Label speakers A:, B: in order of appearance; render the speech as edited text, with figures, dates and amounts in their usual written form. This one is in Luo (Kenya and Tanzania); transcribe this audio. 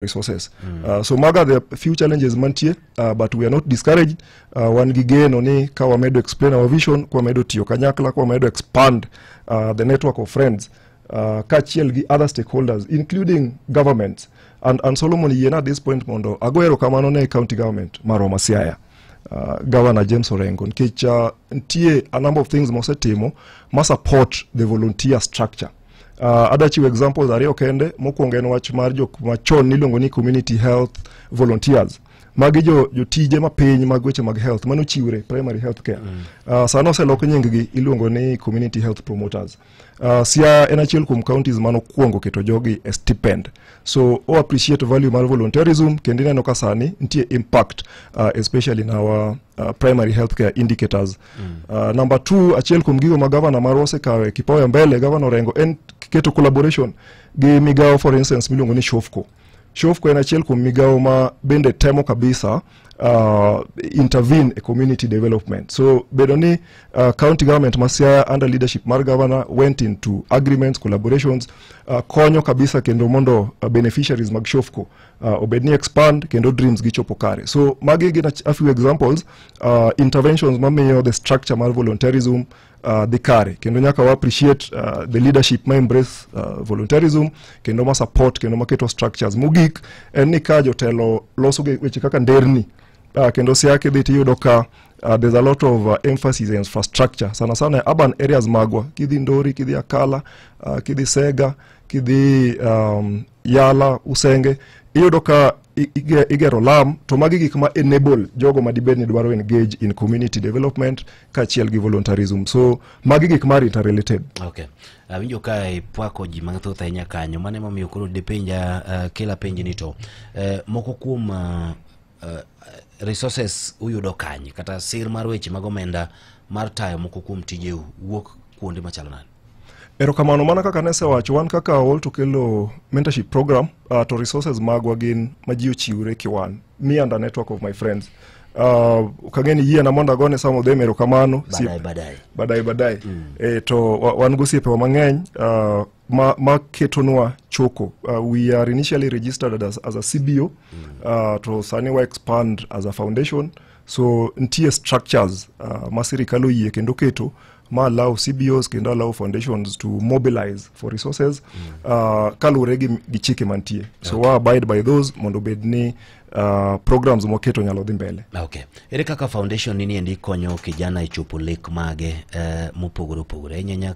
A: Resources. So maga the few challenges mantie, but we are not discouraged. Wan gi geno ni ka wamedo explain our vision, ka wamedo tiyo kanyakla, ka wamedo expand the network of friends kaachiel gi other stakeholders, including governments. And Solomon, yiena at this point mondo ago erokamano ne county government marwa ma Siaya, Governor James Orengo, nikech nitie a number of things mosetimo ma support the volunteer structure. Adwa chiwo examples ariyo kende. Mokwongo en wach mar jok machon niluongo ni community health volunteers. Magi jo jotije mapiny mag weche mag health manochiwre primary health care. Sano oselok nying gi, iluongo ni community health promoters. Siaya en achiel kuom counties manokwongo keto jogi e stipend. So o appreciate value mar volunteerism, kendo ineno ka sani nitie impact, especially in our primary health care indicators. Number two, achiel kuom gigo ma gavana marwa osekawe kipawa mbele, Gavana Orengo, en keto collaboration gi migawo, for instance, miluongo ni Shofco. Shofco en achiel kuom migawo ma bende temo kabisa intervene e community development. So bedo ni county government ma Siaya under leadership mar governor went into agreements, collaborations, konyo kabisa kendo mondo beneficiaries mag Shofco obed ni expand kendo dreams gichopo kare. So magi gin a few examples, interventions mamiyo the structure mar volunteerism dhi kare, kendo nyaka wa appreciate the leadership ma embrace volunteerism kendo ma support kendo maketo structures. Mogik en ni ka jotelo loso weche kaka nderni, kendo Siaya kidhi tiyudo ka there's a lot of emphasis in infrastructure, sana sana e urban areas magwa. Kidhi Ndori, kidhi Akala, kidhi Sega, kidhi Yala, Usenge, iyudo ka igero lam, to magi gik ma enable jogo ma dibed ni dwaro engage in community development kaachiel gi volunteerism. So magi gik mar interrelated.
B: Okay, awinjo ka ipwako ji mathoth ahinya kanyo. Mano emomiyo koro dipenja, kela penj ni to moko kuom resources uyudo kanye, kata sir mar weche mag omenda mar tayo moko kuom tijeu wuok kuonde machalo nade?
A: Erokamano. Mana kaka nesewacho, wan kaka Walt Okello mentorship program, to resources magwa gin ma ji ochiwre kiwan, me and a network of my friends. Kang'e ni yiena mondo agone some of them erokamano.
B: Baadaye, baadaye.
A: Baadaye, baadaye. To wan gosiepewa mang'eny ma ketonwa choko. We are initially registered as a CBO, to sani wa expand as a foundation. So nitie structures ma sirikal oyie kendo keto ma allow CBOs kendo allow foundations to mobilize for resources kaluwore gi chike mantie. So wa abide by those mondo obed ni programs mwaketo nyalo dhi mbele.
B: Okay, ere kaka foundation nini endi konyo kijana e chopo lek mage mopogore opogore ahinya?